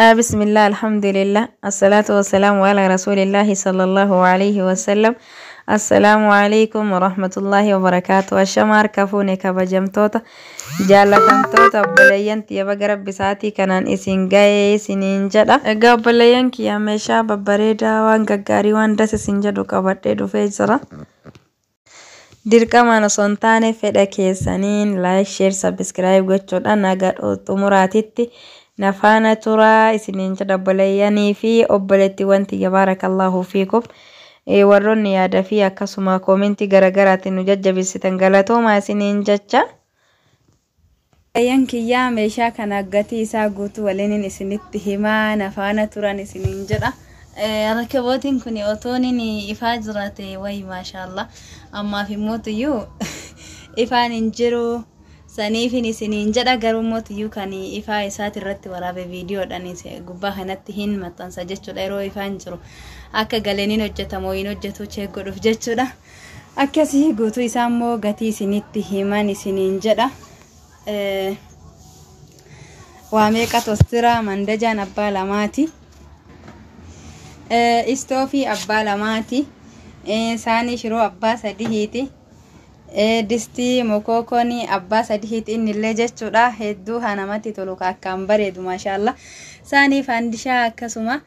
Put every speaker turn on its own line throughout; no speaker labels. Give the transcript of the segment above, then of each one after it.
Bismillah, alhamdulillah, assalatu wassalamu ala rasulillahi sallallahu alayhi wasallam. Assalaamu alaikum warahmatullahi wabarakaatu. Ashama harka fuune, kabajamtoota jaalatamtoota obboleeyyan tiyya, baga rabbi sa'aatii kanaan isin ga'ee isiniin jedha. Egaa obboleeyyan kiyya, meeshaa babbareedaa, waan gaggaarii, waan das isin jedhu qabadhee dhufee jira. Dirqamaan osoo hin taane fedha keessaniin like, share, subscribe gochuudhaan haga xumuraatitti na faana turaa isiniin jedha obboleeyyanii fi obboleettiiwwan tiyya. Baarakallahu fiikum. Warroonni yaada fi akkasuma koomentii garaagaraatiin nu jajjabeessitan galatoomaa isiniin jecha.
Obboleeyyan kiyyaa, meeshaa kana gatii isaa guutuu waliin isinitti himaa, na faana turan isiniin jedha. Rakabootiin kun otoon inni ifaa jiraate wayi, maashaallah, ammaaf immootuyyuu ifaan hin jiru, saniifin isiniin jedha. Garuu mootuyyuu kan ifaa isaati irratti waraabe viidiyoodhaan gubbaa kanatti hin maxxansa jechuudha, yeroo ifaan jiru akka galeeniin hojjetamu hin hojjetu check godhuuf jechuudha. Akkasii guutuu isaa immoo gatii isinitti himan isiniin jedha. Waa meeqa tostira? Mandajaan abbaa lamaati. Istoofii abbaa lamaati. Saanii shiroo abbaa sadihiiti. Distii mokookoon abbaa sadihiiti innillee jechuudha. Hedduu haa namatti tolu, akkaan bareedu, maashaallah. Saanii faandishaa akkasuma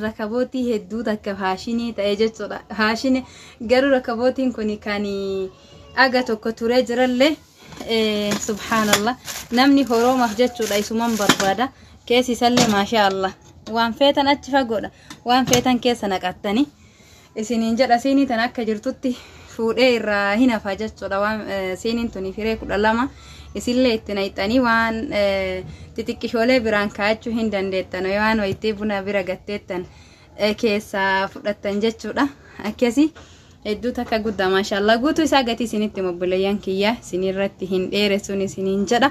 rakabootii hedduu takka faashinii ta'e jechuudha. Faashinii garuu rakabootiin kun kan aga tokko turee jirallee, subhaanallah, namni horoomaaf jechuudha isuman barbaada. Keessi isallee maashaallah, waan feetan achi fagoodha, waan feetan keessa naqattanii isiniin jedha. Siinii tan akka jirtutti fuudhee irraa hin hafa jechuudha. Waan siiniin tuni firee 12 isillee itti naqxanii waan xixiqqishoolee biraan kaa'achuu hin dandeettan, waan wayitee buna bira gatteettan keessaa fudhattan jechuudha. Akkasii hedduu takka guddaa, maashaallah. Guutuu isaa gatii isinitti, obboleeyyan kiyya, isinirratti hin dheeressuun isiniin jedha.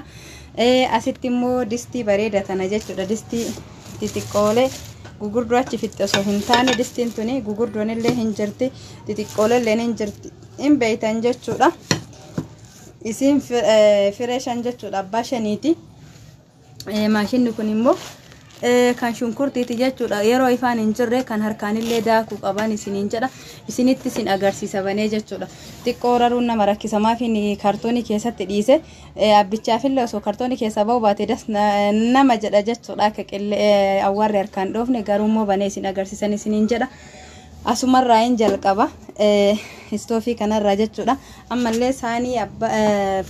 Asitti immoo distii bareeda tana jechuudha. Distii xixiqqoolee gugurdoo achi fixxe osoo hin taane, distiin tuni gugurdoon illee hin jirti, xixiqqoolee illee hin jirti, hin beeytan jechuudha. Isiin firee 5 jechuudha, abbaa shaniiti. Maashinni kun immoo kan shunkurtiiti jechuudha. Yeroo ifaan hin jirre kan harkaanillee daakuu qaban isiniin jedha. Isinitti isin agarsiisa banee jechuudha. Xiqqoo raruun nama rakkisa, maaf inni kaartoonii keessatti dhiise. Abbichaafillee osoo kaartoonii keessaa ba'uu baate das nama jedha jechuudha. Akka qillee awwaarri harkaan dhoofne, garuu immoo banee isin agarsiisan isiniin jedha. Asumarraa hin jalqaba, istoofii kanarraa jechuudha. Ammallee saanii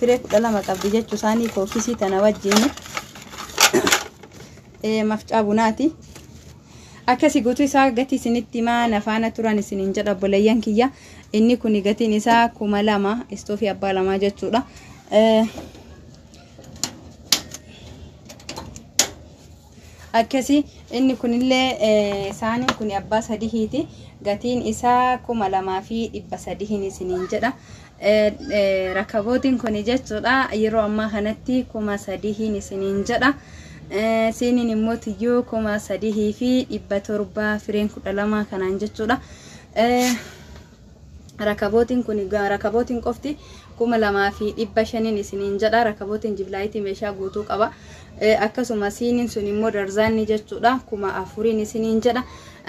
firee 12 qabdi jechuu, saanii kookisii tana wajjin mafcaa bunaati. Akkasii guutuu isaa gatii isinitti himaa, na faana turan isiniin jedha obboleeyyan kiyya. Inni kun gatiin isaa 2000, istoofii abbaa lamaa jechuudha. Akkasii inni kunillee saaniin kun abbaa sadihiiti. Gatiin isaa 2300 isiniin jedha. Rakabootiin kun jechuudha yeroo ammaa kanatti 3000 isiniin jedha. Siiniin immoo tiyyuu 3700 fireen 12 kanaan jechuudha. Rakabootiin kun, rakabootiin qofti 2500 isiniin jedha. Rakabootiin jiblaayitii meeshaa guutuu qaba. Akkasuma siiniin sun immoo darzaanni jechuudha 4000 isiniin jedha.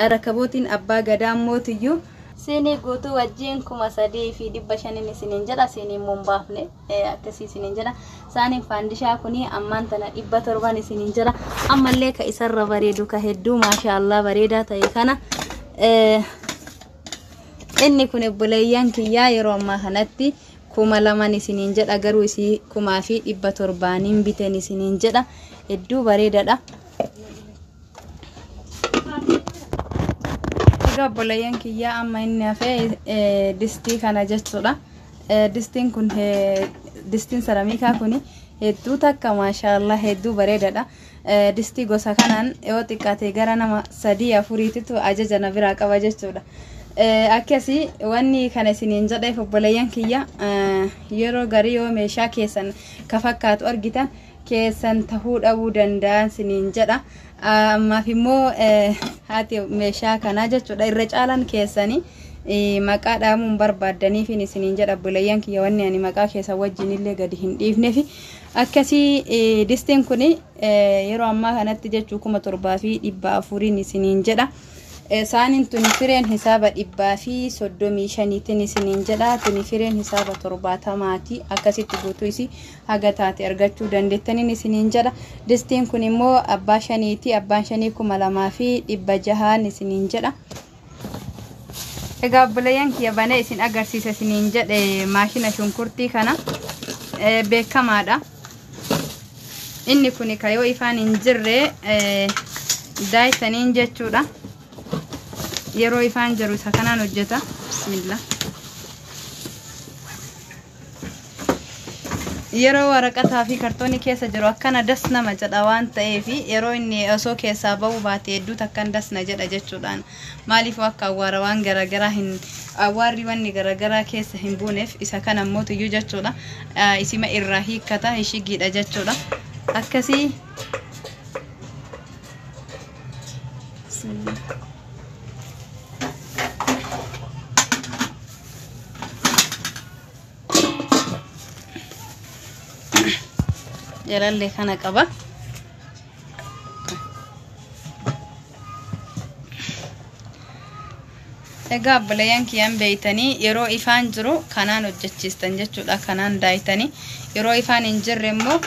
Rakabootiin abbaa gadaa immoo tiyyuu siinii guutuu wajjin 3500 isiniin jedha. Siinii immoo hin baafne, akkasii isiniin jedha. Saaniin faandishaa kuni ammaan tana 700 isiniin jedha. Ammallee ka isarra bareedu, ka hedduu maashaallah bareedaa ta'e kana, inni kun obboleeyyan kiyyaa yeroo ammaa kanatti 2000 isiniin jedha, garuu isii 1700niin biten isiniin jedha. Hedduu bareedaadha. Egaa obboleeyyan kiyyaa, amma inni hafee distii kana jechuudha. Distiin kun, distiin saramiikaa kun hedduu takka maashaallah hedduu bareedaadha. Distii gosa kanaan yoo xiqqaate gara nama sadii afuriititu ajaja na biraa qaba jechuudha. Akkasii wanni kana isiniin jedheef, obboleeyyan kiyya, yeroo garii yoo meeshaa keessan ka fakkaatu argitan keessan tahuu dhabuu danda'an isiniin jedha. Ammaaf immoo haati meeshaa kanaa jechuudha irra caalan keessanii Maqaa dhaamuun barbaaddaniif isiniin jedha obboleeyyan kiyya wanni ani maqaa keessa wajjin illee gadi hin dhiifneef akkasii. Distiin kun yeroo ammaa kanatti jechuu 7400 isiniin jedha. Saaniin tuni fireen hisaaba 135tiin isiniin jedha. Tuni fireen hisaaba 70ti. Akkasitti guutuu isii haga taate argachuu dandeettaniin isiniin jedha. Distiin kun immoo abbaa shaniiti. Abbaan shanii 2600 isiniin jedha. Egaa obboleeyyan kiyya, banee isin agarsiisa isiniin jedhe. Maashina shunkurtii kana beekamaadha. Inni kun ka yoo ifaan hin jirre daayitaniin jechuudha. Yeroo ifaan jiru isa kanaan hojjeta. Bismillah. Yeroo waraqataa fi kartoonii keessa jiru akkana das nama jedha waan ta'eef, yeroo inni osoo keessaa bahu baate hedduu takkan das na jedha jechuudhaan. Maaliif akka awwaara waan garaagaraa hin awwaarri wanni garaagaraa keessa hin buuneef isa kana mootiyyuu jechuudha. Isima irraa hiikkata, ishigiidha jechuudha. Akkasii. Bismillah. Jalallee kana qaba. Egaa obboleeyyan kiyyaan, beeytanii yeroo ifaan jiru kanaan hojjechiistan jechuudha. Kanaan daayitanii, yeroo ifaan hin jirre immoo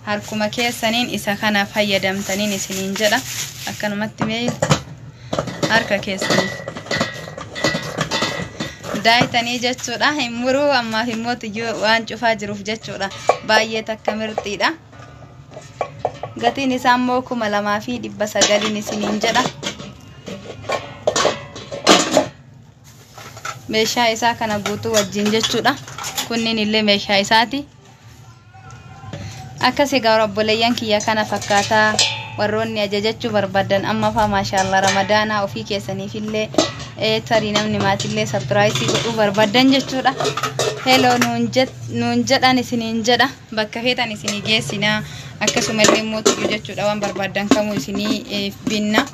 harkuma keessaniin isa kana fayyadamtaniin isiniin jedha. Akkanumatti mee harka keessanii daayitanii jechuudha. Hin muruu ammaaf immoo tiyyuu waan cufaa jiruuf jechuudha. Baay'ee takka mirxiidha. Gatiin isaa immoo 2900 isiniin jedha. Meeshaa isaa kana guutuu wajjin jechuudha. Kunniin illee meeshaa isaati. Akkas egaa obboleeyyan kiyya, kana fakkaataa. Warroonni ajajachuu barbaadan amma faa, maashaallah, Ramadaanaa ofii keessaniifillee, tarii namni maatillee surprise godhuu barbaadan jechuudha. Hello nuun jedhan isiniin jedha. Bakka feetan isinii geessinaa. Akkasumallee mootiyyuu jechuudha, waan barbaadan kamuu isinii binna.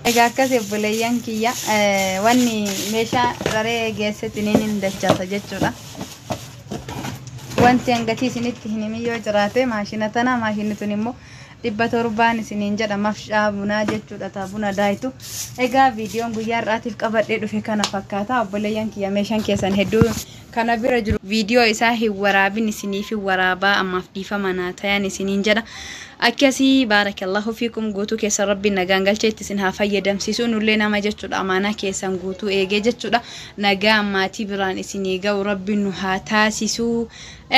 Egaa akkas obboleeyyan kiyya, wanni meeshaa raree geessetiniin hin dachaasa jechuudha. Wanti hangatii isinitti hin himin yoo jiraate maashina tana. Maashinni tun immoo 700 isiniin jedha, mafshaa bunaa jechuudha, taa buna daayitu. Egaa viidiyoon guyyaa har'aatiif qabadhee dhufe kana fakkaata. Obboleeyyan kiyya, meeshaan keessan hedduu kana bira jiru, viidiyoo isaa hin waraabin isiniif hin waraabaa, ammaaf dhiifama naa tayan isiniin jedha. Akkasii, baarakallahu fiikum. Guutuu keessan Rabbiin nagaan galchee itti isin haa fayyadamsiisu. Nullee nama jechuudha amaanaa keessan guutuu eegee jechuudha nagaa maatii biraan isinii ga'u Rabbiin nu haa taasisuu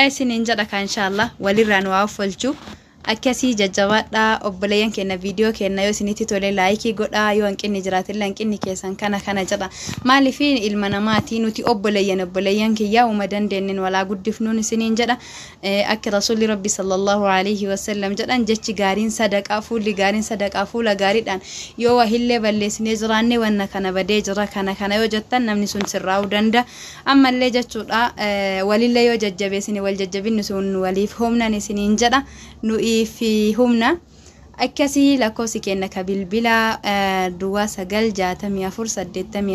isiniin jedha. Kan inshaallah walirraa nu haa offolchu. Akkasii, jajjabaadhaa obboleeyyan keenya. Viidiyoo keenya yoo isinitti tole like godhaa. Yoo hanqinni jiraatillee hanqinni keessan kana kana jedha. Maaliif ilma namaati nuti. Obboleeyyan kiyyaa, uuma dandeenyen walaa guddifnuun isiniin jedha. Akka Rasuulli Rabbi sallallahu alaihi wasallam jedhan, jechi gaariin sadaqaa, fuulli gaariin sadaqaa. Fuula gaariidhaan yoo wahillee balleessinee jiraanne, wanna kana badee jira, kana kana yoo jettan, namni sun sirraa'uu danda'a. Ammallee jechuudha walillee yoo jajjabeessine, wal jajjabinni sun waliif humnan isiniin jedha, nu'iif humna. Akkasii, lakkoofsi keenya ka bilbilaa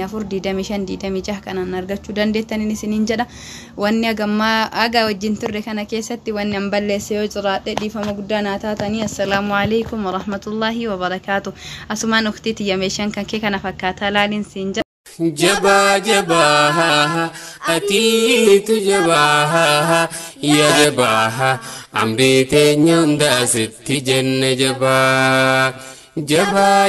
0964842526 kanaan argachuu dandeettaniin isiniin jedha. Wanni hagammaa haga wajjin turre kana keessatti wanni an balleesse yoo jiraadhe dhiifama guddaa naa taatanii. Assalaamu alaikum warahmatullaahi wabarakaatu. Asumaan uktii tiyya, meeshaan kan kee kana fakkaataa laaliin siin jedha.
Jabaa jabaa, atiitu jabaa, yaa jabaa, amrii teenya hundaa sitti jenne jabaa jabaa.